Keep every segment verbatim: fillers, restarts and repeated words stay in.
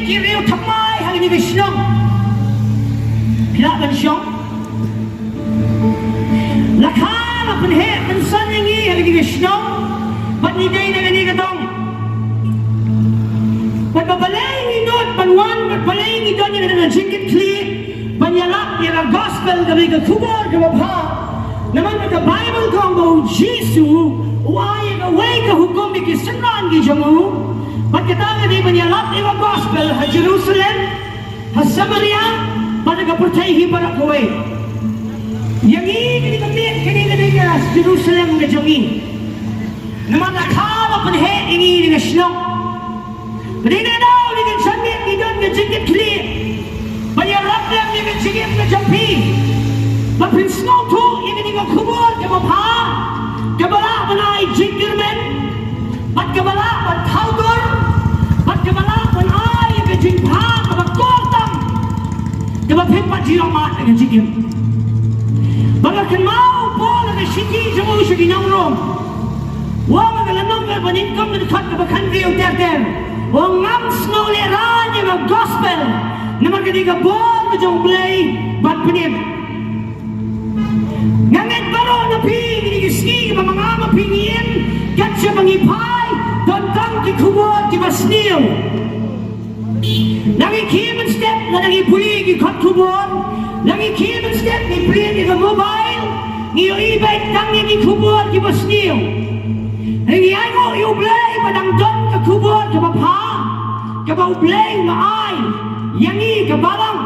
ki riew thymmai ha kane ka shnong. Phi lah ban shong. La kha la pynheh pynsan ïa ngi ha kane ka shnong. Bad ngi dei na kane ka dong. Bad ba balei ngi nud ban wan, bad balei ngi don ïa kane ka jingkitkhlieh ban ïalap ïa ka gospel kaba, ka khubor kaba bha. Namar ba ka Baibl ka ong ba u Jisu u ai ïa kawei ka hukum ïa ki synran ki jong u. Bad kata ka dei ban ïalap ïa ka gospel ha Jerusalem, ha Samaria, bad ha ka pyrthei hi baroh kawei. Ïa ngi kane ka miet, kane ka dei ka Jerusalem ka jong ngi. Namar la kha la pynheh ïa ngi na ka shnong. Ba dei na daw na ka janmiet ngi don ka jingkitkhlieh ban ïarap lem ïa ka jingim ka jong phi, ba phin sngewthuh ïa kane ka khubor kaba bha, kaba lah ban ai jingkyrmen, bad kaba lah ban thaw dur, bad kaba lah ban ai ïa ka jingbha kaba kordor tam, kaba phin pat ju ïoh mad ha ka jingim. Ba nga kynmaw u Paul ha ka shithi jong u sha ki nong Rom, u ong ha ka lynnong kaba nyngkong, ka dkhot kaba khathynriew ter ter, u ong, ngam sngewlehraiñ ïa ka gospel, namar ka dei ka bor ka jong U Blei ban pynïap. Nga ngeit baroh na phi kine ki sngi kiba ma nga ma phi ngi im, kat shaba ngi phai, don tang ki khubor kiba sniew. La ngi khie mynstep lada ngi pule ki kot khubor, la ngi khie mynstep ngi plie ïa ka mobile, ngi ïohi beit tang ïa ki khubor kiba sniew. Hynrei ngi ainguh ïa U Blei ba dang don ka khubor kaba bha, kaba U Blei u la ai ïa ngi, ka balang,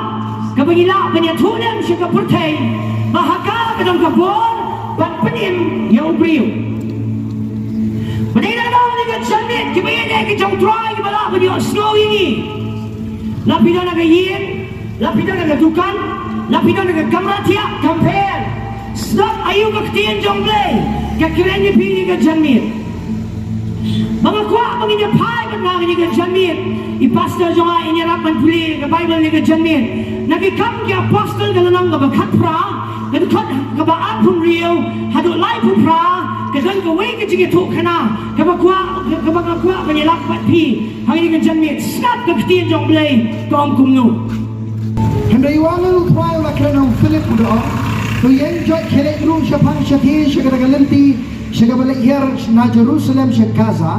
kaba ngi lah ban ïathuh lem sha ka pyrthei ba ha ka ka don ka bor ban pynim ïa u briew. Ba dei na daw na ka janmiet kiba ïadei ki jong U Trai kiba lah ban ïohsngew ïa ngi. La phi don ha ka ïing, la phi don ha ka dukan, la phi don ha ka kamra thiah, kam pher. Sngap aïu ka ktien jong U Blei ka kren ïa phi na ka janmiet. Ba nga kwah ba ngin ïa phai bad nga ha kane ka janmiet. I pastor jong nga in ïarap ban pule ka Baibl na ka janmiet. Na Ki Kam ki Apostol ka lynnong kaba khatphra, ka dkhot kaba arphew hynriew haduh laiphew phra, ka don kawei ka jingïathuhkhana kaba kwah, kaba nga kwah ban ïalap bad phi ha kane ka janmiet. Sngap ka ktien jong U Blei ka ong kumno. Hynrei u angel U Trai u la kren ha u Philip u da ong, to ïeng, joit khie leit ruh shaphang shathie sha kata ka lynti sha kaba leit hiar na Jerusalem sha Gaza.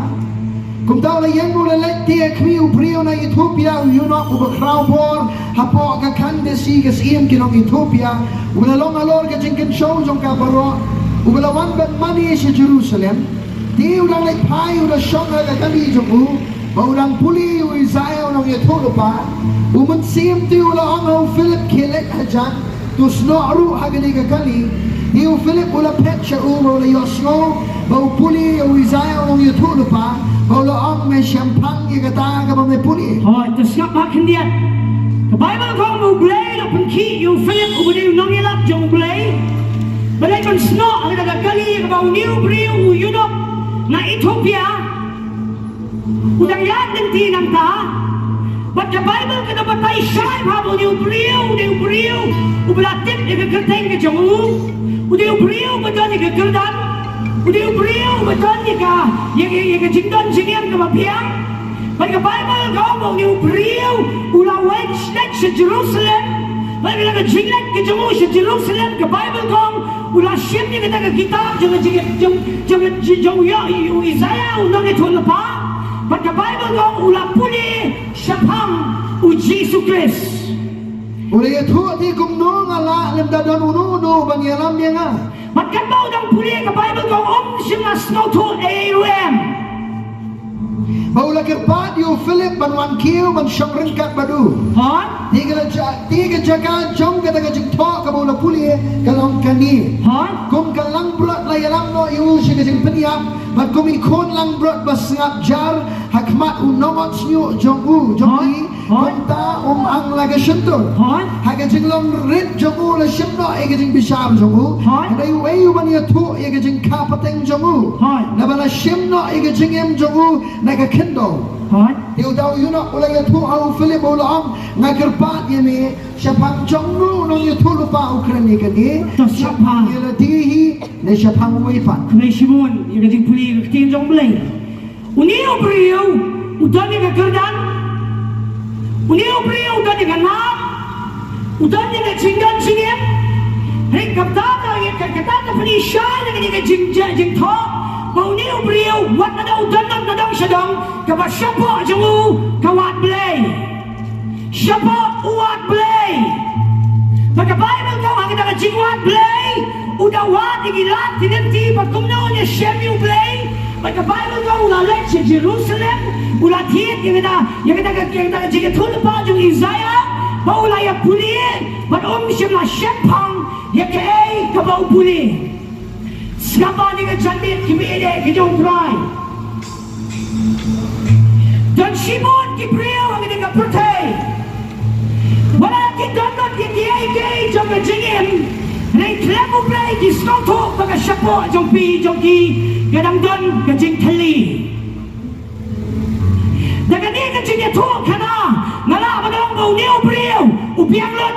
Kumta u la ïeng, u la leit, te ha khmih, u briew na Ethiopia, u ïunok uba khraw bor hapoh ka Kandesi, ka syiem ki nong Ethiopia, uba la long halor ka jingkynshew jong ka baroh, uba la wan ban mane sha Jerusalem. Te u dang leit phai, u da shong ha ka kali jong u, ba u dang pule ïa u Isaïah u nongïathuhlypa. U Mynsiem te u la ong ha u Philip, khie leit hajan, to snoh ruh ha kane ka kali. Te u Philip u la phet sha u, ba u la ïohsngew ba u pule ïa u Isaïah u nongïathuhlypa, ba u la ong, me shemphang ïa kata kaba me pule. Hooid, to sngap bha khyndiat. Ka Baibl ka ong ba U Blei u la pynkhih ïa u Philip uba dei u nongïalap jong U Blei, ba leit ban snoh ha kata ka kali kaba une u briew u ïunok na Ethiopia u dang ïaid lynti nangta. Bad ka Baibl ka da batai shai bha ba une u briew u dei u briew uba la tip ïa ka kyrteng ka jong u, u dei u briew uba don ïa ka kyrdan, u dei u briew uba don ïa ka, ïa, ïa, ïa ka jingdon jingem kaba biang. Bad ka Baibl ka ong ba une u briew u la weng leit sha Jerusalem. Bad ïa ka jingleit ka jong u sha Jerusalem, ka Baibl ka ong u la shim ïa kata ka kitab jong ka jing, jong, jong, jong, jong u Isaïah u nongïathuhlypa. Bad ka Baibl ka ong u la pule shaphang u Jisu Khrist. U la ïathuh, te kumno nga lah lymda don uno uno ban ïalam ïa nga? Bad katba u dang pule, ka Baibl ka ong um shym la sngewthuh ei ruh em. Ba u la kyrpad ïa u Philip ban wan kiew ban shong ryngkat bad u. Hooid. Te ka la ja-, te ka jaka jong kata ka jingthoh kaba u la pule ka long kane. Hooid. Kum ka langbrot la ïalam noh ïa u sha ka jingpynïap, bad kum i khun langbrot ba sngap jar ha khmat u nongot shñiuh jong u, jong i. Hooid. Kumta um ang la ka shyntur. Hooid. Ha ka jinglong rit jong u la shim noh ïa ka jingbishar jong u. Hooid. Hynrei uei uban ïathuh ïa ka jingkha pateng jong u? Hooid. Naba la shim noh ïa ka jingim jong u na ka khyndew. Hooid. Te uta u ïunok u la ïathuh ha u Philip, u la ong, nga kyrpad ïa me, shaphang jong no u nongïathuhlypa u kren ïa kane? To shaphang. Shaphang ïa lade hi ne shaphang uwei pat? Khublei shibun ïa ka jingpule ïa ka ktien jong U Blei. Une u briew u don ïa ka kyrdan, Une u briew u don ïa ka nam, u don ïa ka jingdon jingem. Hynrei kata ka, ïa ka, kata ka pyni shai na kane ka jing, jingthoh ba une u briew wat lada u don, don, don sha dong, kaba shapoh jong u ka wad Blei. Shapoh u wad Blei. Ba ka Baibl ka ong ha kata ka jingwad Blei, u da wad ïa ki lad ki lynti ba kumno un ïashem ïa u Blei. Ba ka Baibl ka ong u la leit sha Jerusalem, u la thied ïa kata, ïa kata ka, ïa kata ka jingïathuhlypa jong u Isaïah, ba u la ïa pule, bad um shym la shemphang ïa kaei kaba u pule. Sngap bha ïa ka janmiet kiba ïeit ki jong u Trai. Don shibun ki briew ha kane ka pyrthei. Wat la ki don lut ïa kiei kiei jong ka jingim, hynrei khlem u Blei ki sngewthuh ba ka shapoh jong phi jong ki ka dang don ka jingthylli. Da kane ka jingïathuhkhana nga lah ban ong ba une u briew u biang lut.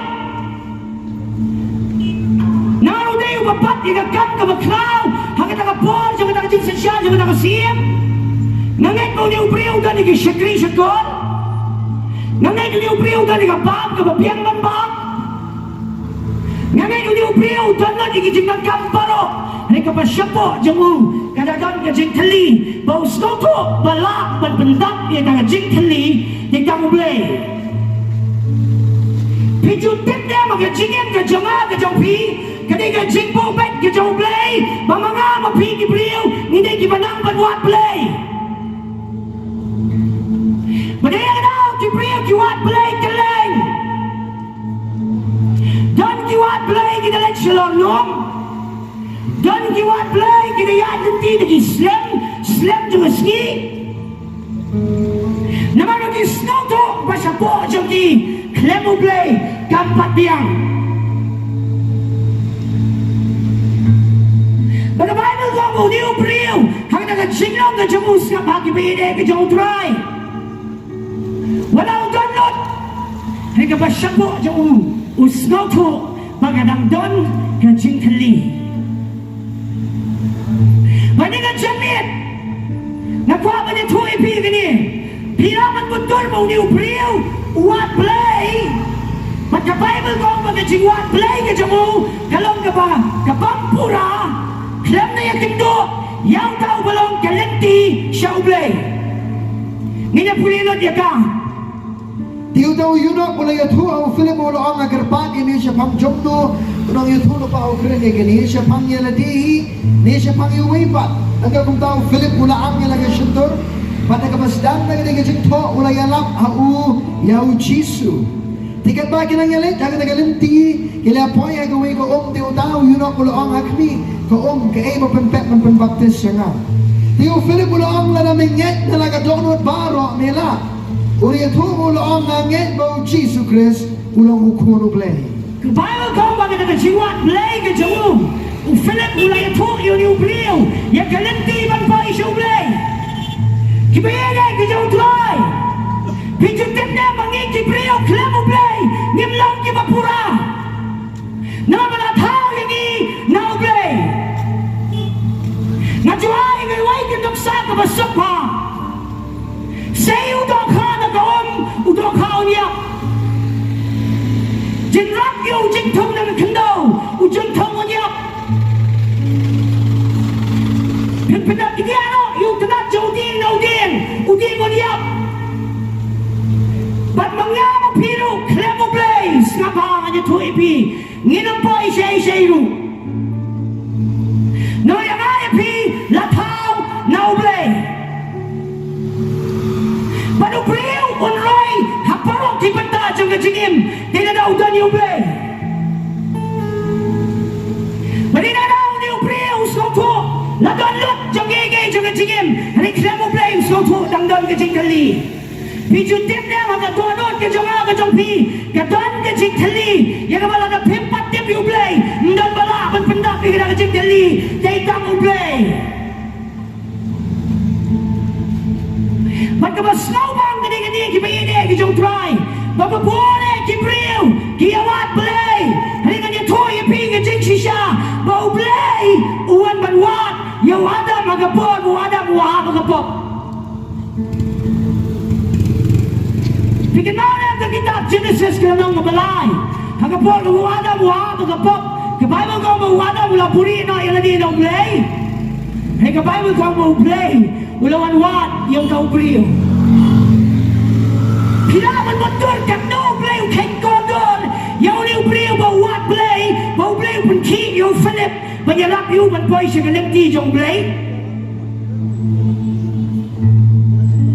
Namar u dei uba bat ïa ka kam kaba khraw ha kata ka por jong kata ka jingsynshar jong kata ka siem. Nga ngeit ba une u briew u don ïa ki shakri shakor. Nga ngeit une u briew u don ïa ka bam kaba biang ban bam. Nga ngeit une u briew u don lut ïa ki jingdonkam baroh, hynrei kaba shapoh jong u ka da don ka jingthylli, ba u sngewthuh ba lah ban pyndap ïa ka jingthylli, ïa ka U Blei. Phi ju tip ne ba ka jingim ka jong nga ka jong phi ka dei ka jingbuh beit ka jong U Blei, ba ma nga ma phi ki briew ngi dei kiba nang ban wad Blei. Ba dei ka daw ki briew ki wad Blei kylleng. Don ki wad Blei ki da leit shalor lum. Don ki wad Blei ki da ïaid lynti da ki slem, slem jong ka sngi. Namar ba ki sngewthuh ba shapoh jong ki khlem U Blei kam pat biang. Ba ka Baibl ka ong ba une u briew ha kata ka jinglong ka jong u, sngap ha kiba ïeit ki jong u Trai. Wat la u don lut, hynrei kaba shapoh jong u u sngewthuh ba ka dang don ka jingthylli. Bad ïa ka janmiet nga kwah ban ïathuh ïa phi kane. Phi lah ban kyntur ba une u briew u wad Blei. Bad ka Baibl ka ong ba ka jingwad Blei ka jong u ka long kaba, kabym pura khlem da ïakynduh ïa uta uba long ka lynti sha U Blei. Ngin ïa pule lut ïa ka. Te uta u eunuch u la ïathuh ha u Philip, u la ong, nga kyrpad ïa me shaphang jong no, u nongïathuhlypa u kren ïa kane, shaphang ïa lade hi ne shaphang ïa uwei pat. Te kumta u Philip u la ap ïa la ka shyntur, bad ha kaba sdang na kane ka jingthoh u la ïalap ha u ïa u Jisu. Te katba ki nang ïaleit ha kata ka lynti, ki la poi ha kawei ka um, te uta u eunuch u la ong ha khmih, ka um, kaei ba pynpep ban pynbaptis ïa nga? Te u Philip u la ong, lada me ngeit na la ka dohnud baroh me lah. U la ïathuh u la ong, nga ngeit ba u Jisu Khrist u long u Khun u Blei. Ka Baibl ka ong ba kata ka jingwad Blei ka jong u, u Philip u la ïathuh ïa une u briew ïa ka lynti ban poi sha U Blei. Kiba ïeit ki jong u Trai, phi ju tip ne ba ngi ki briew khlem U Blei ngim long kiba pura. Namar ba la thaw ïa ngi na U Blei. Nga ju ai ïa ngi wei ka nuksa kaba suk bha. Sei u dohkha na ka um, u dohkha un ïap. Jingrak ïa u jingthung na ka khyndew, u jingthung un ïap. Phin pyndap ïa u tnat jong u dieng na u dieng, u dieng un ïap. Bad ma nga ma phi ruh khlem U Blei, sngap bha, ngan ïathuh ïa phi, ngin ym poi shei shei ruh. Namar ïa nga ïa phi la thaw na U Blei. Bad u briew un roi ha baroh ki bynta jong ka jingim, te lada u don ïa U Blei. Bad lada une u briew u sngewthuh la don lut jong kiei kiei jong ka jingim, hynrei khlem U Blei u sngewthuh dang don ka jingkylli. Phi ju tip ne ha ka dohnud ka jong nga ka jong phi ka don ka jingkylli, ïa kaba lada phim pat tip ïa U Blei, ym don ba lah ban pyndap ïa kata ka jingkylli, dei tang U Blei. Bad kaba sngewbang kane kane kiba ïeit ki jong u Trai, ba bun ki briew ki ïawad Blei. Hynrei ngan ïathuh ïa phi ka jingshisha ba U Blei u wan ban wad ïa u Adam ha ka por ba u Adam u hap ha ka pop. Phi kynmaw ne ka kitab Genesis ka lynnong kaba lai. Ha ka por kaba u Adam u hap ha ka pop, ka Baibl ka ong ba u Adam u la buhrieh noh ïa lade na U Blei. Hynrei ka Baibl ka ong ba U Blei u la wan wad ïa uta u briew. Phi lah ban mutdur katno U Blei u kheiñ kordor ïa une u briew ba u wad Blei, ba U Blei u pynkhih ïa u Philip ban ïarap ïa u ban poi sha ka lynti jong U Blei.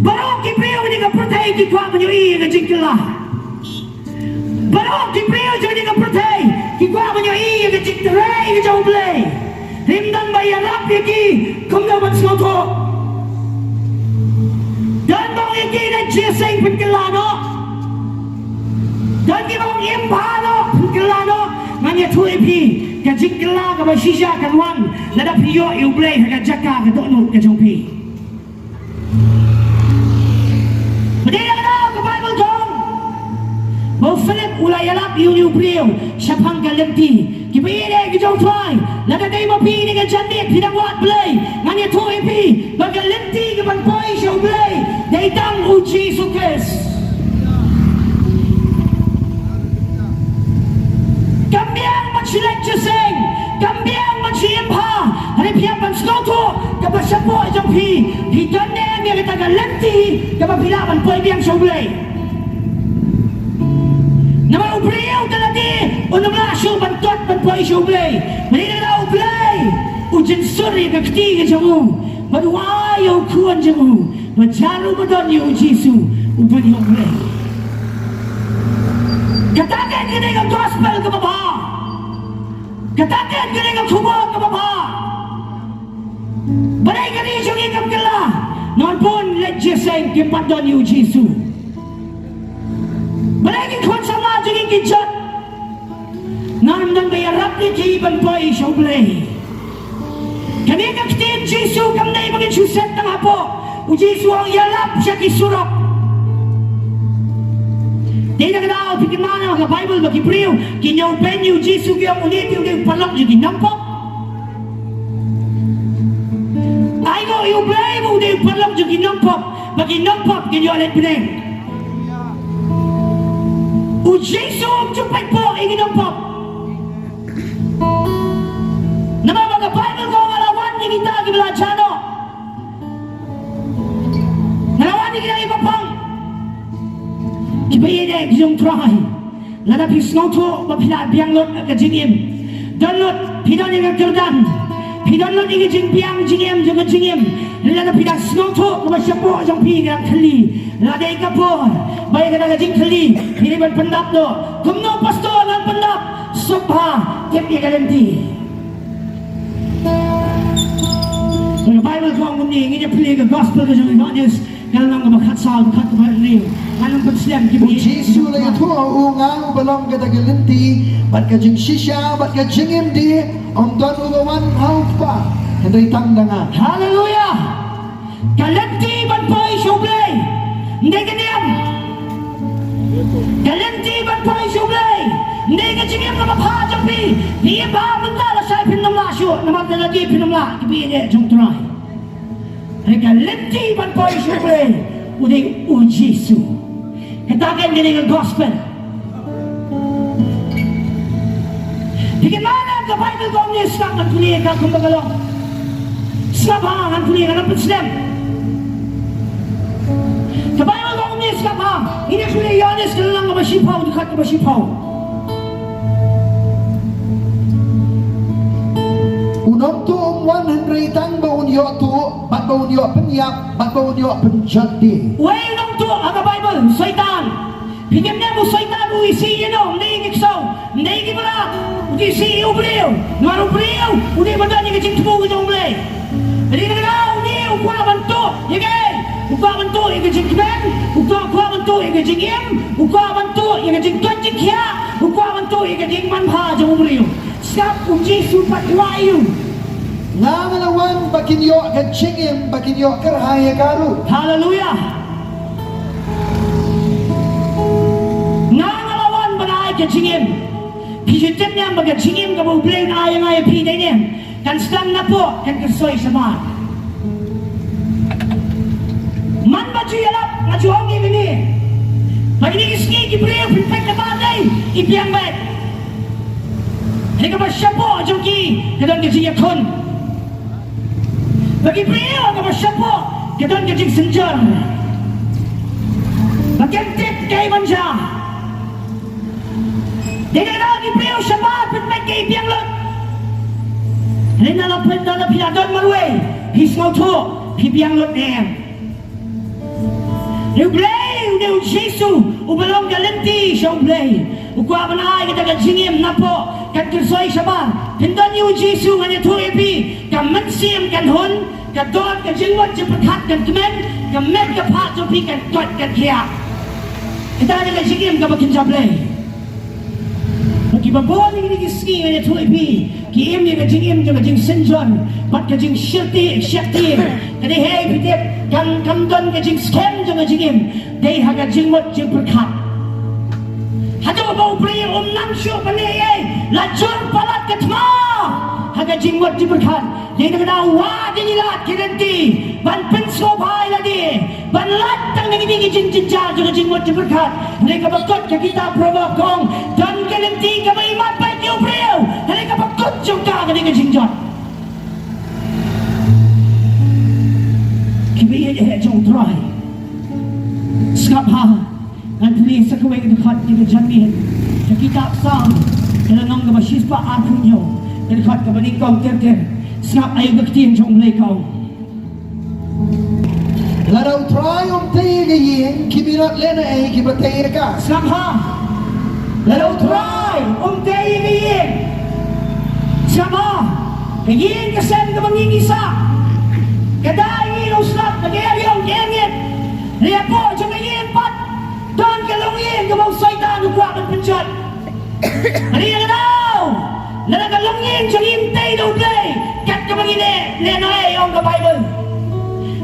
Baroh ki briew jong ka pyrthei ki kwah ban ïohi ïa ka jingkylla. Baroh ki briew jong ka pyrthei ki kwah ban ïohi ïa ka jingtrei ka jong U Blei. Hynrei ym don ba ïarap ïa ki kumno ban sngewthuh. Don ba ong ïa ki, leit jingïaseng pynkylla noh. Don kiba ong im bha noh, pynkylla noh. Ngan ïathuh ïa phi, ka jingkylla kaba shisha kan wan lada phi ïoh ïa U Blei ha ka jaka ka dohnud ka jong phi. Ba dei na kata ka Baibl ka ong ba u Philip u la ïalap ïa une u briew shaphang ka lynti. Kiba ïeit ki jong U Trai, lada dei ma phi ne ka janmiet phi dang wad Blei, ngan ïathuh ïa phi ba ka lynti kaban poi sha U Blei dei tang U Jisu Khrist. Kam biang ban shu leit jingïaseng, kam biang ban shu im bha. Hynrei phi hap ban sngewthuh kaba shapoh jong phi, phi don ne em ïa kata ka lynti kaba phi lah ban poi biang sha U Blei. Namar u briew te lade un ym lah shuh ban kot ban poi sha U Blei. Hynrei lada U Blei u jynsur ïa ka kti ka jong u bad u ai ïa u khun jong u, ba jar u ba don ïa U Jisu, u don ïa U Blei. Kata ka dei ka gospel kaba bha. Kata ka dei ka khubor kaba bha. Balei ka ri jong ngi kam kylla? Namar bun leit jingïaseng, kim pat don ïa U Jisu. Balei ki khun samla jong ngi ki jot? Namar ym don ba ïarap ïa ki ban poi sha U Blei. Kane ka ktien Jisu kam dei ba ngin shu set tang hapoh. U Jisu u ong ïalap sha ki surok. Dei na ka daw phi kynmaw na ka Baibl ba ki briew ki ñiew beiñ ïa U Jisu, ki ong une te u dei u paralok jong ki nongpop. Ai nguh ïa U Blei ba u dei u paralok jong ki nongpop, ba ki nongpop kin ïoh leit bneng. U Jisu um ju peit pop ïa ki nongpop. Namar ba ka Baibl ka ong, nga la wan ïa kita kiba la jah noh. Nga la wan ïa kita kiba pang. Kiba ïeit ki jong U Trai, lada phi sngewthuh ba phi la biang lut ka jingim, don lut, phi don ïa ka kyrdan, phi don lut ïa ka jingbiang jingim jong ka jingim. Lada phi la sngewthuh kaba shapoh jong phi ka dang thylli, la dei ka por ba ïa kata ka jingthylli phi dei ban pyndap noh. Kumno pastor ngan pyndap? Suk bha, tip ïa ka lynti. Ka Baibl ka ong kumne, ngin ïa pule ka gospel ka jong u Ïoannis, ka lynnong kaba khatsaw, dkhot kaba hynriew. Ngan ym pynslem ki. U Jisu u la ïathuh, u nga uba long kata ka lynti bad ka jingshisha bad ka jingim, de ym don uba wan ha u Kpa hynrei tang da nga. Haleluia. Ka lynti ban poi sha U Blei, ym dei ka niam. Ka lynti ban poi sha U Blei, ym dei ka jingim kaba bha jong phi. Phi im bha mynta, lashai phin ym lah shuh, namar lada phin ym lah, kiba ïeit jong U Trai. Hynrei ka lynti ban poi sha U Blei u dei U Jisu. Kata ka dei ka gospel. Phi kynmaw ne em ka Baibl ka ong ne, sngap, ngan pule ïa ka kumba ka long. Sngap ha, ngan pule, ngan ym pynslem. Ka Baibl ka ong ne, sngap ha. Ngin ïa pule Ïoannis ka lynnong kaba shiphew, dkhot kaba shiphew. U Nongtuh um wan hynrei tang ba un ïohtuh bad ba un ïoh pynïap bad ba un ïoh pynjot de. Uei u nongtuh ha ka Baibl? U Soitan. Phi ngeit ne em u Soitan u isih ïa no? Ym dei ïa ki ksew, ym dei ïa ki mrad. U isih ïa u briew. Namar u briew u dei ba don ïa ka jingthmu ka jong U Blei. Hynrei na kata une u kwah ban tuh ïa kaei? U kwah ban tuh ïa ka jingkmen, u kwah, kwah ban tuh ïa ka jingim, u kwah ban tuh ïa ka jingkot jingkhiah, u kwah ban tuh ïa ka jingmanbha jong u briew. Sngap, U Jisu pat u ong, nga nga la wan ba kin ïoh ka jingim, ba kin ïoh kyrhai ïa ka ruh. Haleluia. Nga nga la wan ban ai ka jingim. Phi ju tip ne em ba ka jingim kaba U Blei un ai ïa nga ïa phi dei ne em? Kan sdang napoh, kan kyrsoi shabar. Man ba ju ïalap, nga ju ong ïa kane. Ba kine ki sngi ki briew pynpeit na bar dei, ki biang beit. Hynrei kaba shapoh jong ki ka don ka jingïakhun. Ba ki briew kaba shapoh ka don ka jingsynjor. Ba kin tip kaei ban jia. Dei na ki briew shabar pynpeit ki biang lut. Hynrei na la pynpeit na la phi la don marwei, phi sngewthuh phi biang lut ne em. U Blei, u dei u Jisu, uba long ka lynti sha u Blei. U kwah ban ai kata ka jingim napoh, kan kyrsoi shabar. Phin don ïa u Jisu ngan ïathuh ïa phi, ka mynsiem kan hun, ka dor, ka jingmut jingpyrkhat kan kmen, ka met ka phad jong phi kan koit kan khiah. Kata ka dei ka jingim kaba kynja Blei. Ba kiba bun ïa kine ki sngi ngan ïathuh ïa phi, ki im ïa ka jingim jong ka jingsynjor bad ka jingsheptieng, sheptieng. Ka dei hei phi tip, kam, kam don ka jingskhem jong ka jingim. Dei ha ka jingmut jingpyrkhat. Haduh ba u briew um nang shuh ban leh ei ei, la jur palat ka thma ha ka jingmut jingpyrkhat. Dei na ka daw wad ïa ngi lad ki lynti ban pynsngewbha ïa lade, ban lait tang na kine ki jingjynjar jong ka jingmut jingpyrkhat. Hynrei kaba kut ka kitab Proverb ka ong, don ka lynti kaba imat beit ïa u briew, hynrei kaba kut jong ka ka dei ka jingjot. Kiba ïeit eh jong u Trai, sngap ha. Ngan pule sa kawei ka dkhot ïa ka janmiet. Ka kitab Salm, ka lynnong kaba shispah arphew hynñiew, ka dkhot kaba nyngkong ter ter. Sngap aïu ka ktien jong U Blei ka ong. Lada U Trai um tei ïa ka ïing, ki minot lehnohei kiba tei ïa ka. Sngap ha. Lada U Trai um tei ïa ka ïing, sngap ha. Ka ïing ka sem kaba ngi ngi sah, ka dei ngi long slap, ka dei ïa ka ïing ka ngit. Ria poh jong ka ïing pat don ka longïing kaba u Soitan u kwah ban pynjot. Hynrei ïa ka daw, lada ka longïing jong ngi ym tei da U Blei, kat kaba ngi leh, lehnohei ong ka Baibl.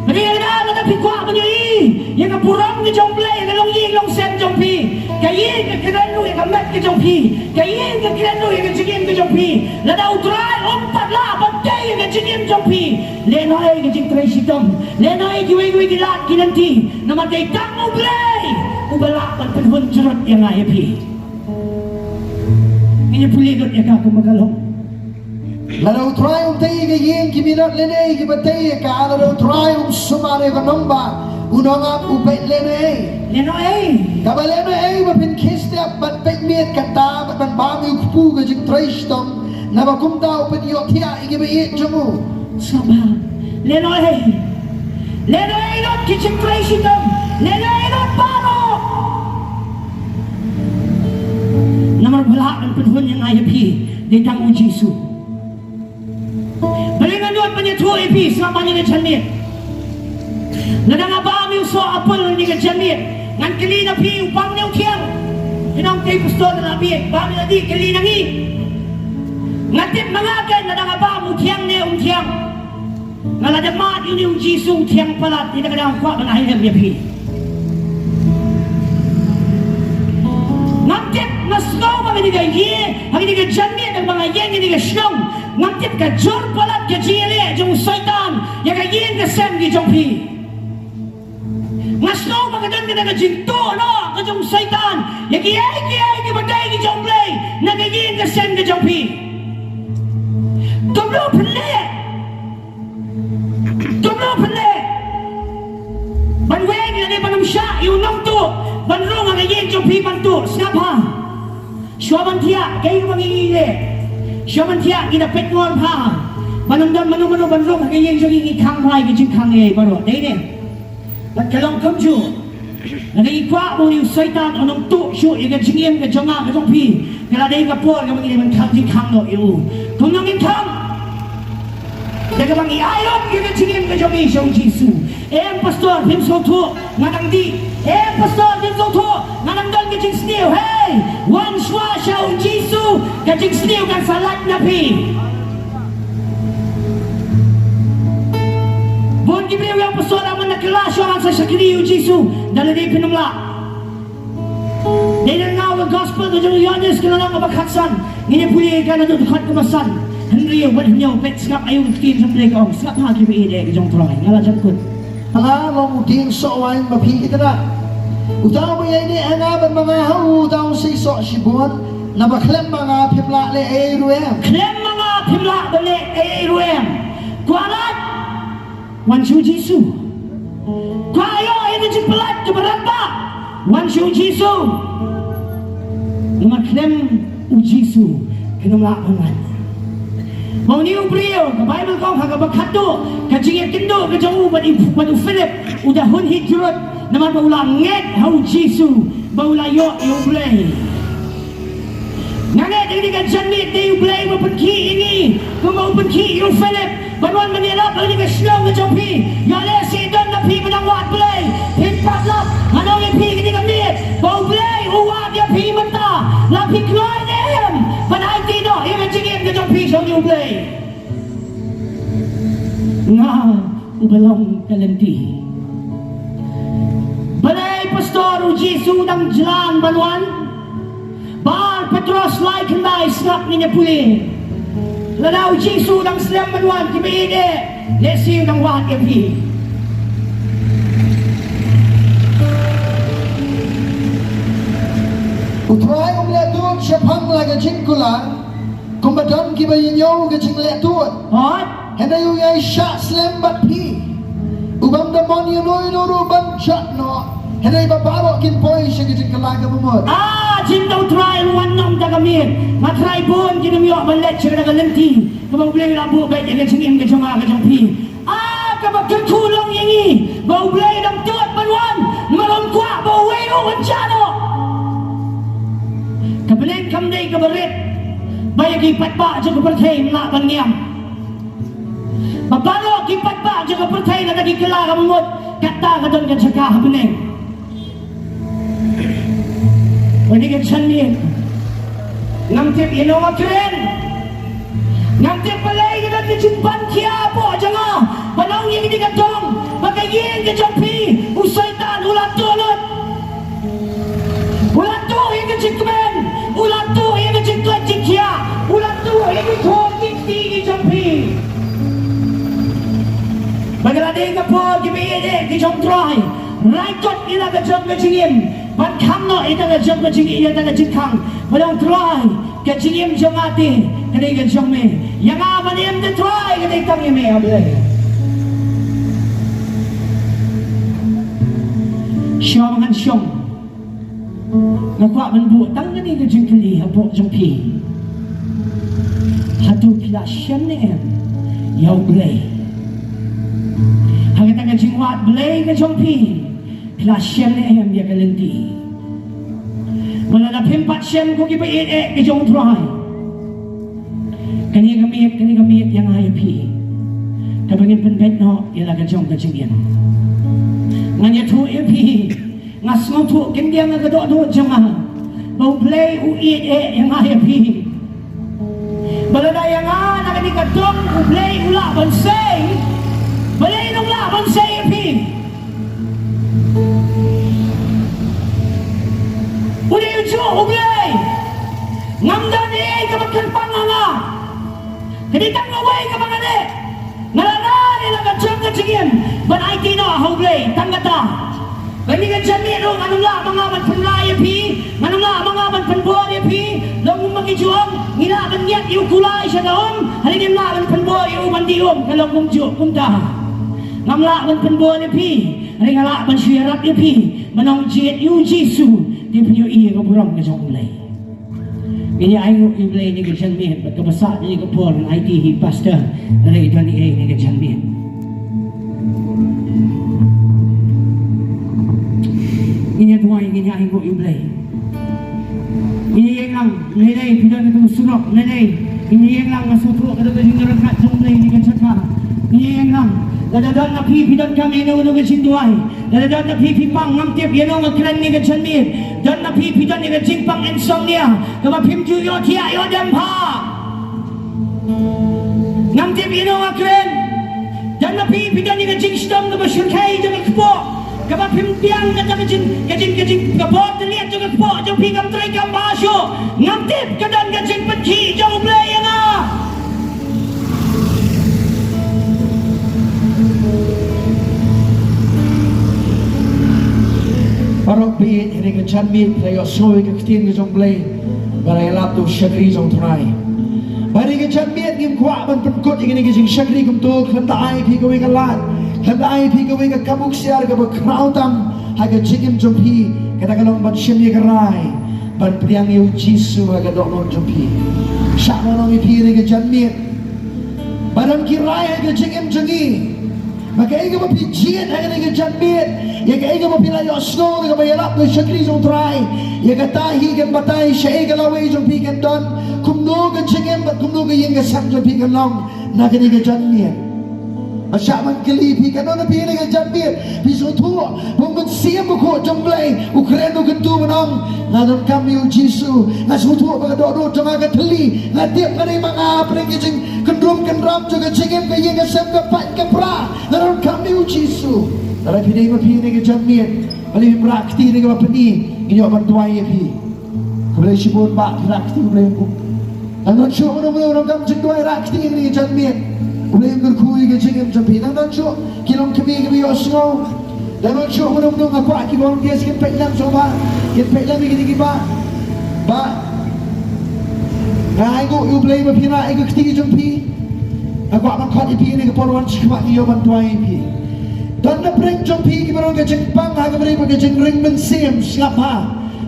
Hynrei ïa ka daw, lada phi kwah ban ïohi ïa ka burom ka jong U Blei ha ka longïing longsem jong phi, ka ïing ka kren ruh ïa ka met ka jong phi, ka ïing ka kren ruh ïa ka jingim ka jong phi. Lada U Trai um pat lah ban tei ïa ka jingim jong phi, lehnohei ka jingtrei shitom, lehnohei kiwei kiwei ki lad ki lynti, namar dei tang U Blei uba lah ban pynhun jrut ïa nga ïa phi. Ngin ïa pule lut ïa ka kumba ka long. Lada U Trai um tei ïa ka ïing, ki minot lehnohei kiba tei ïa ka. Lada U Trai um sumar ïa ka nongbah, u nongap u peit lehnohei. Lehnohei. Kaba lehnohei ba phin khie step ban peit miet, kata bad ban bam ïa u kpu ka jingtrei shitom, naba kumta u pynïohthiah ïa kiba ïeit jong u. Sngap ha. Lehnohei. Lehnohei lut ki jingtrei shitom. Lehnohei lut baroh. Namar ba lah ban pynhun ïa nga ïa phi dei tang U Jisu. Balei nga nud ban ïathuh ïa phi, sngap ha ïa ka janmiet. Lada nga bam ïa u soh apple ha ïa ka janmiet, ngan kylli na phi, u bam ne u thiang? Phin ong, tei pastor, nga la bieit. Bam ïa lade, kylli na ngi. Nga tip ma nga kein lada nga bam u thiang ne um thiang. Nga la da mad ïa une U Jisu u thiang palat, ïa kata nga kwah ban ai lem ïa phi. Ngam tip, nga sngew ba kane ka ïing, ha kane ka janmiet, ba nga ïeng ha kane ka shnong, ngam tip ka jur palat ka jingïaleh jong u Soitan ïa ka ïing ka sem ki jong phi. Nga sngew ba ka don kata ka jingtuh noh ka jong u Soitan ïa kiei kiei kiba dei ki jong U Blei na ka ïing ka sem ka jong phi. Kumno phin leh? Kumno phin leh? Ban weng lane ban ym shah ïa u nongtuh ban rung ha ka ïing jong phi ban tuh, sngap ha. Shuwa ban thiah, kaei kaba ngi leh? Shuwa ban thiah ngi da peit ngor bha ban ym don mano mano ban rung ha ka ïing jong ngi, ngi khang bha ïa ka jingkhang ïa baroh, dei ne? Bad ka long kumjuh. Lada ngi kwah ba une u Soitan un ym tuh shuh ïa ka jingim ka jong nga ka jong phi, ka la dei ka por kaba ngi dei ban khang jingkhang noh ïa u. Kumno ngin khang? Da kaba ngi ai lut ïa ka jingim ka jong ngi sha u Jisu. Em pastor, phim sngewthuh, nga dang dih. Em pastor, phim sngewthuh, nga dang don ka jingsniew. Hei, wan shuwa sha u Jisu, ka jingsniew kan sa lait na phi. Bun ki briew ïa u pastor, ïa man na kylla shuwa ngan sa shakri ïa u Jisu. Da lade phin ym lah. Dei na ka gospel ka jong u Ïoannis ka lynnong kaba khatsan. Ngin ïa pule ïa ka naduh dkhot kaba san. Hynriew bad hynñiew, peit sngap aïu ka ktien jong U Blei ka ong, sngap ha kiba ïeit ka jong U Trai. Nga la jan kut. Pala long u dieng soh waiñ ba phi itynnad. Uta uba ïaineh ha nga bad ma nga ha u, uta un sa ïasoh shibun. Naba khlem ma nga phim lah leh ei ei ruh em. Khlem ma nga phim lah ban leh ei ei ruh em. Kwah lait, wan sha u Jisu. Kwah ïoh ïa ka jingpynlait kaba rangbah, wan sha u Jisu. Namar khlem u Jisu, khlem lah ban lait. Ba une u briew, ka Baibl ka ong ha kaba khatduh ka jingïakynduh ka jong u bad i, bad u Philip, u da hun hi jrut, namar ba u la ngeit ha u Jisu, ba u la ïoh ïa u Blei. Nga ngeit ïa kane ka janmiet dei u Blei ba pynkhih ïa ngi, kumba u pynkhih ïa u Philip ban wan ban ïarap ha kane ka shnong ka jong phi. Ïoh lehse don na phi ba dang wad Blei, phim pat lap. Ngan ong ïa phi kane ka miet ba u Blei u wad ïa phi mynta. La phi kloi ne em ban aiti noh ïa ka jingim ka jong phi sha une u Blei? Nga uba long ka lynti. Balei pastor, u Jisu u dang jlan ban wan? Ba ar Petros lai khyndai, sngap ngin ïa pule. Lada u Jisu u dang slem ban wan, kiba ïeit eh lehse u dang wad ïa phi. U Trai um leh dud shaphang la ka jingkular, kumba don kiba ïa ñiew ka jingleh dud. Hooid. Hynrei u ïai shah slem bad phi. U bym da mon ïa uno uno ruh ban jot noh. Hynrei ba baroh kin poi sha ka jingkylla kaba mut. Ah, jingdaw Trai u wan ym da ka miet. Nga trai bun kin ym ïoh ban leit sha ka lynti kaba u Blei u la buh beit ïa ka jingim ka jong nga ka jong phi. Ah, kaba kyrkhu long ïa ngi ba u Blei u dang tut ban wan, namar um kwah ba uwei ruh un jah noh. Ka bneng kam dei kaba rit ba ïa ki paidbah jong ka pyrthei ym lah ban ngiam. Ba baroh ki paidbah jong ka pyrthei lada ki kylla kaba mut, kata ka don ka jaka ha bneng. Kane ka janmiet ngam tip ïano nga kren. Ngam tip balei ka don ka jingpang khia hapoh jong nga ban ong ïa kane ka dong ba ka ïing ka jong phi u Soitan u la tuh lut. U la tuh ïa ka jingkmen, u la tuh ïa ka jingkoit jingkhiah, u la tuh ïa ki khun ki kti ki jong phi. Ba ka la dei ka por kiba ïeit eh ki jong Trai, rai kot ïa la ka jong ka jingim ban khang noh ïa la ka jong ka jingim, ïa la ka jingkhang. Ba dang Trai, ka jingim jong nga te ka dei ka jong me. Ïa nga ban im te Trai ka dei tang ïa me, A Blei. Shong ngan shong. Nga kwah ban buh tang kane ka jingkylli hapoh jong phi. Hato phi la shem ne em ïa U Blei? Ha kata ka jingwad Blei ka jong phi, phi la shem ne em ïa ka lynti? Ba lada phim pat shem, ko kiba ïeit eh ki jong U Trai, kane ka miet, kane ka miet ïa nga ïa phi, kaba ngin pynbeit noh ïa la ka jong ka jingim. Ngan ïathuh ïa phi, nga sngewthuh kyndiang ha ka dohnud jong nga ba U Blei u ïeit eh ïa nga ïa phi. Ba lada ïa nga na kane ka dong U Blei u lah ban sei, balei un ym lah ban sei ïa phi? U dei ujuh U Blei. Ngam don ei ei kaba kyrpang ha nga. Ka dei tang kawei kaba nga leh. Nga la rai ïa la ka jong ka jingim ban aiti noh ha U Blei tang kata. Kane ka janmiet ruh ngan ym lah ma nga ban pynrai ïa phi, ngan ym lah ma nga ban pynbor ïa phi. Long kumba ki ju ong, ngi lah ban ngiat ïa u kulai sha ka um, hynrei ngim lah ban pynbor ïa u ban dih um. Ka long kumjuh kumta. Ngam lah ban pynbor ïa phi, hynrei nga lah ban shu ïarap ïa phi ban ong jied ïa U Jisu, te phin ïohi ïa ka burom ka jong U Blei. Ngin ïa ainguh ïa U Blei ïa kane ka janmiet, bad kaba sah ïa kane ka por ngan aiti ha i pastor lada i don ei ei ïa kane ka janmiet. Ngin ïa duwai, ngin ïa ainguh ïa U Blei. Ngin ïa ïeng lang, lei lei phi don ha ka surok, lei lei. Ngin ïa ïeng lang, nga sngewthuh ka don ka jingïaryngkat jong U Blei ha kane ka jaka. Ngin ïa ïeng lang. Lada don na phi, phi donkam ïano ïano ka jingduwai. Lada don na phi phi pang, ngam tip ïano nga kren ha kane ka janmiet. Don na phi phi don ïa ka jingpang insomnia, kaba phim ju ïoh thiah ïoh dem bha. Ngam tip ïano nga kren. Don na phi phi don ïa ka jingshitom kaba shyrkhei jong ka kpoh, kaba phim tiang kata ka jing, ka jing, ka jing, ka bor tylliat jong ka kpoh jong phi kam trei kam bha shuh. Ngam tip, ka don ka jingpynkhih jong U Blei ïa nga. Paralok baieit, ha kane ka janmiet phi la ïohsngew ïa ka ktien ka jong U Blei ba la ïalap da u shakri jong U Trai. Bad ha kane ka janmiet ngim kwah ban pynkut ïa kane ka jingshakri kumto, khlem da ai ïa phi kawei ka lad, khlem da ai ïa phi kawei ka kabu ksiar kaba khraw tam ha ka jingim jong phi, kata ka long ban shim ïa ka rai ban pdiang ïa U Jisu ha ka dohnud jong phi. Shah ban ong ïa phi ha kane ka janmiet ba don ki rai ha ka jingim jong ngi. Ba kaei kaba phi jied ha kane ka janmiet, ïa kaei kaba phi la ïohsngew da kaba ïalap da u shakri jong U Trai, ïa kata hi kan batai shaei ka lawei jong phi kan don, kumno ka jingim bad kumno ka ïing ka sem jong phi kan long na kane ka janmiet. Ba shah ban kylli, phi katno na phi ha kane ka janmiet phi sngewthuh ba U Mynsiem Bakhuid jong U Blei u kren u kyntu ban ong, nga donkam ïa U Jisu, nga sngewthuh ba ka dohnud jong nga ka thylli, nga tip nga dei ma nga hapdeng ka jingkyndrum kyndram jong ka jingim, ka ïing ka sem, ka pait ka pra. Nga donkam ïa U Jisu. Lada phi dei ma phi ha kane ka janmiet, balei phim rah kti da kaba pyni, ngin ïoh ban duwai ïa phi. Khublei shibun bah, phi rah kti, Khublei shibun. Ngan wan shuh, mano mano ruh kam jingduwai, rah kti ha kane ka janmiet. Khublei shibun, kyrkhu ïa ka jingim jong phi. Ngan wan shuh, ki longkmie kiba ïohsngew. Ngan wan shuh, mano mano, nga kwah ki volunteers kin peit lem shuh bah, kin peit lem ïa kine ki bah. Bah, nga ainguh ïa U Blei ba phi rah ïa ka kti jong phi. Nga kwah ban khot ïa phi ha kane ka por, wan shakhmat, ngi ïoh ban duwai ïa phi. Don na pdeng jong phi kiba don ka jingpang ha ka bynta ka jingring mynsiem, sngap bha.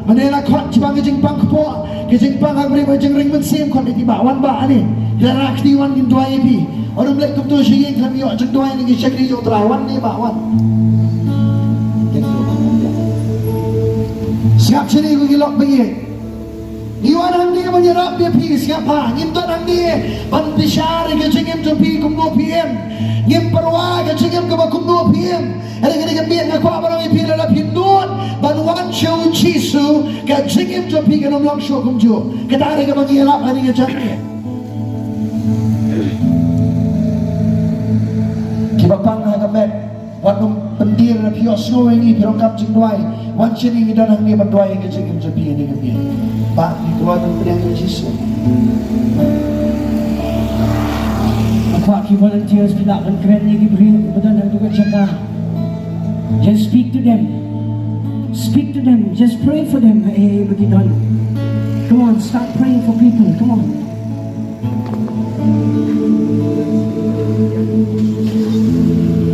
Mane la khot shaphang ka jingpang kpoh, ka jingpang ha ka bynta ka jingring mynsiem, khot ïa phi bah, wan bah hangne. Phi rah kti, wan, ngin duwai ïa phi. Ym leit kumto sha ïing khlem ïoh jingduwai na ki shakri jong U Trai, wan ne bah, wan. Sngap shane ko ki lok baieit. Ngi wan hangne ban ïarap ïa phi, sngap bha. Ngim don hangne ban bishar ïa ka jingim jong phi kumno phi im. Ngim pyrwa ka jingim kaba kumno phi im. Hynrei kane ka miet nga kwah ban ong ïa phi, lada phi nud ban wan sha U Jisu, ka jingim jong phi kan ym long shuh kumjuh. Kata ka dei kaba ngi ïalap ha kane ka janmiet. Kiba pang ha ka met, wat nym pyndir, lada phi ïohsngew ïa ngi, phi donkam jingduwai, wan shane, ngi don hangne ban duwai ïa ka jingim jong phi ha kane ka miet. Bah, ngi kloi ban pdiang ïa U Jisu. Nga kwah ki volunteers phi lah ban kren ïa ki briew kiba don ha kato ka jaka. Just speak to them. Speak to them. Just pray for them. Hey, ba ki don. Come on, start praying for people. Come on.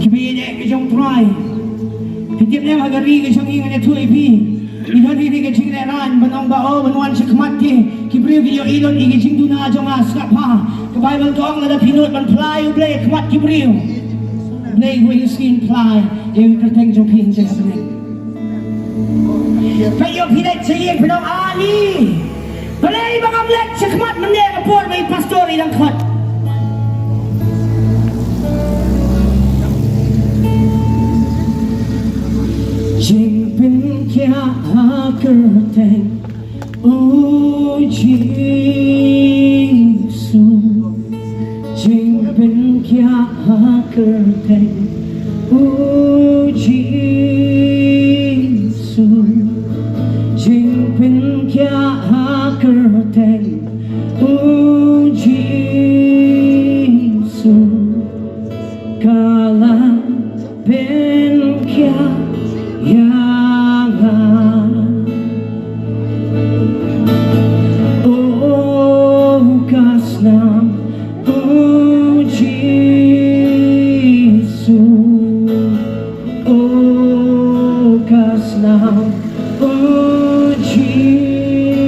Ki briew ïeit ka jong U Trai, phi tip ne em, ha ka ri ka jong ngi, ngan ïathuh ïa phi, ngi don hi ka jinglehraiñ ban ong ba, oh, ban wan shakhmat ki, ki briew ki ïohi lut ïa ka jingduna jong nga, sngap bha. Ka Baibl ka ong lada phi nud ban phla ïa U Blei ha khmat ki briew, U Blei u ïohi, u sngew, u phla ïa ka kyrteng jong phi ha ka bneng. Peit ïa u, phi leit sha ïing, phin ong, ani, balei ba ngam leit shakhmat mynne ka por ba i pastor i dang khot? Jingpynkhiah ha kyrteng U Jisu. Jingpynkhiah ha kyrteng U Jisu. Jingpynkhiah ha kyrteng U Jisu. Ka la pynkhiah ïa nga. Oh, ka snam U Jisu. Oh, ka snam U Jisu.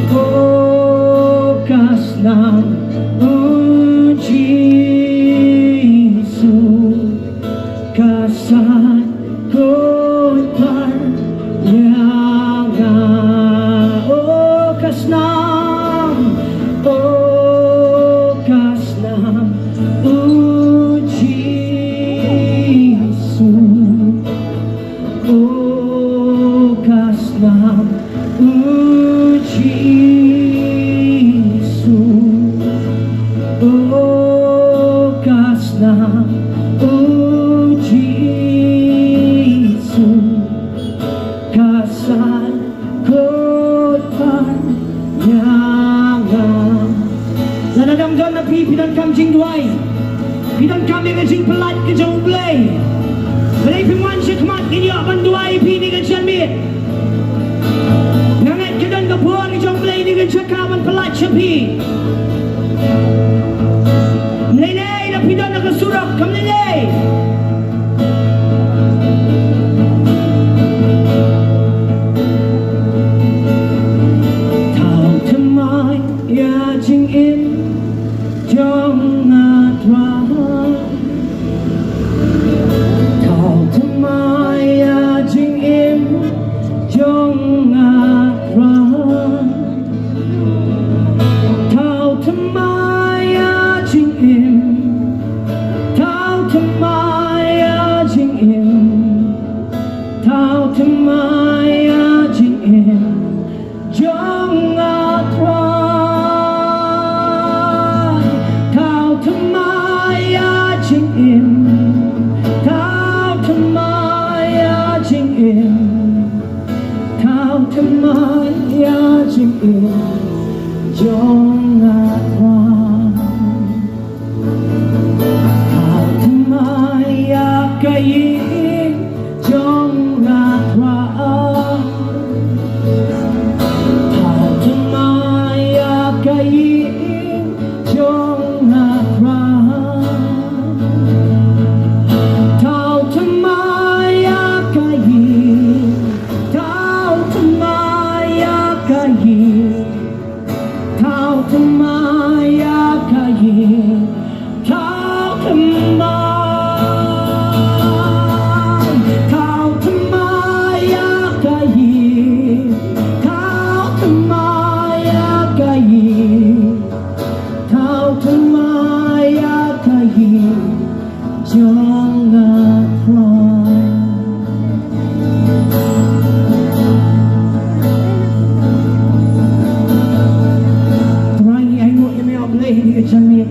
Oh, ka snam U Jisu. Ka sait khuid par ïa nga. Oh, ka snam, oh, ka snam U Jisu. Oh, ka snam U Jisu. Oh, ka snam U Jisu. Ka sait khuid par ïa nga. Lada dang don na phi, phi donkam jingduwai, phi donkam ïa ka jingpyllait ka jong U Blei, Balei phim wan shakhmat, ngin ïoh ban duwai ïa phi ïa kane ka janmiet. Nga ngeit ka don ka bor ka jong U Blei ïa kane ka jaka ban pyllait sha phi. Ym lei lei lada phi don ha ka surok, kam lei lei. Thaw thymmai ïa ka jingim jong nga Trai. Thaw thymmai ïa ka jingim jong nga Trai. Thaw thymmai ïa ka jingim. Thaw thymmai ïa ka jingim. Thaw thymmai ïa ka jingim jong nga Trai. Thaw thymmai ïa ka jingim. Thaw thymmai ïa ka jingim. Thaw thymmai ïa ka jingim jong nga Trai. Thaw thymmai ïa ka ïing jong nga Trai. Thaw thymmai ïa ka ïing jong nga Trai. Thaw thymmai ïa ka ïing. Thaw thymmai ïa ka ïing. Thaw thymmai ïa ka ïing. Thaw thymmai. Thaw thymmai ïa ka ïing. Thaw thymmai ïa ka ïing. Thaw thymmai ïa ka ïing jong nga Trai. Trai, ngi ainguh ïa me, O Blei, ha kane ka janmiet.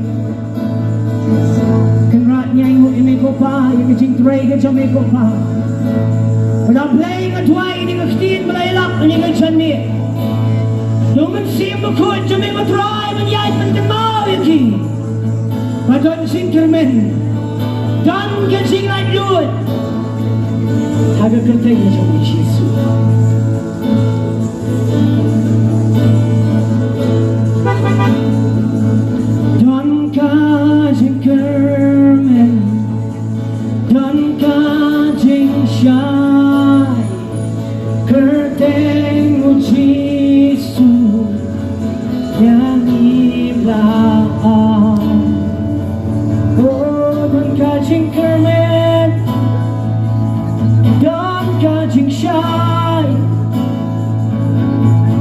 Kynrad, ngi ainguh ïa me ko Pa, ïa ka jingtrei ka jong me ko Pa. Bad A Blei, nga duwai ïa kane ka ktien ba la ïalap ha kane ka janmiet. Da U Mynsiem Bakhuid jong me ko Trai ban ïaid ban kynmaw ïa ki. Ba don jingkyrmen, don ka jinglaitluid ha ka kyrteng jong U Jisu. Don ka jingkyrmen, don ka jingshai, kyrteng U Jisu ïa ngi baroh. Oh, don ka jingkyrmen, don ka jingshai,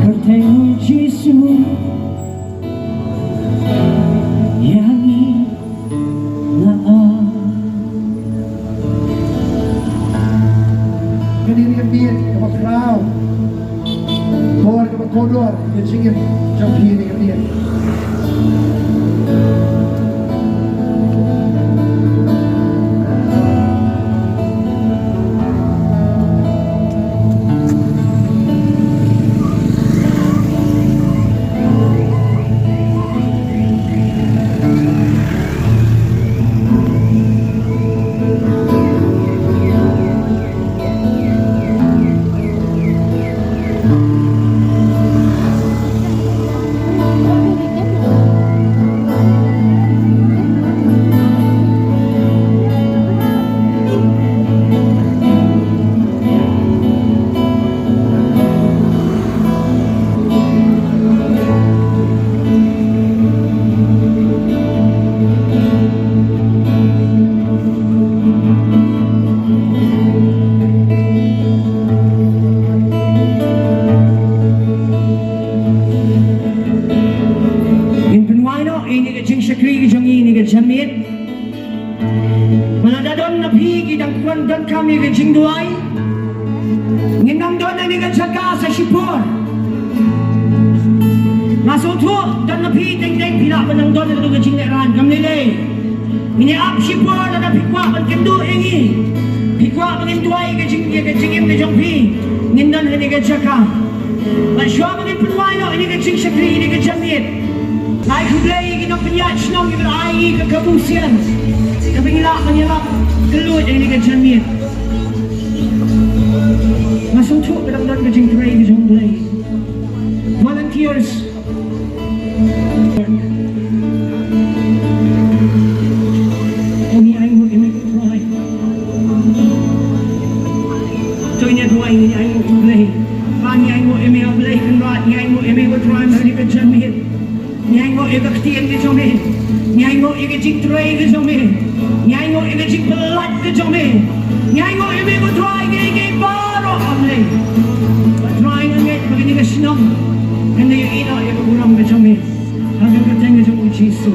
kyrteng U Jisu ïa ngi. Kane ka miet kaba khraw, bor kaba kordor ïa ka jingim jong phi kane ka miet. Ngin pynwai noh ïa kane ka jingshakri ka jong ngi ha kane ka janmiet. Ba lada don na phi ki dang kwah donkam ïa ka jingduwai, ngin nang don ha kane ka jaka sa shipor. Nga sngewthuh don na phi teng teng phi lah ban nang don ha ka jinglehraiñ, kam lei lei. Ngin ïa ap shipor lada phi kwah ban kynduh ïa ngi. Phi kwah ban ngin duwai ïa ka jing, ïa ka jingim ka jong phi. Ngin don ha kane ka jaka. Bad shuwa ba ngin pynwai noh ïa kane ka jingshakri ha kane ka janmiet, nga ai khublei ïa ki nongpynïaid shnong kiba la ai ïa ngi ka kabu sian kaba ngin lah ban ïalap kylluid ha kane ka janmiet. Sngewthuh ka dang don ka jingtrei ka jong U Blei. Volunteers. Oh, ngi ainguh ïa me ko Trai. To ngin duwai, ngi ainguh ïa me. Ba ngi ainguh ïa me, ah Blei Kynrad, ngi ainguh ïa me ko Trai, na ka liang ka jingmut. Ngi ainguh ïa ka ktien ka jong me. Ngi ainguh ïa ka jingtrei ka jong me. Ngi ainguh ïa ka jingpyllait ka jong me. Ngi ainguh ïa me ko Trai, ngi ïeit baroh, ah Blei. Ko Trai, nga ngeit ba kane ka shnong kan ïohi noh ïa ka burom ka jong me. Ha ka kyrteng ka jong U Jisu.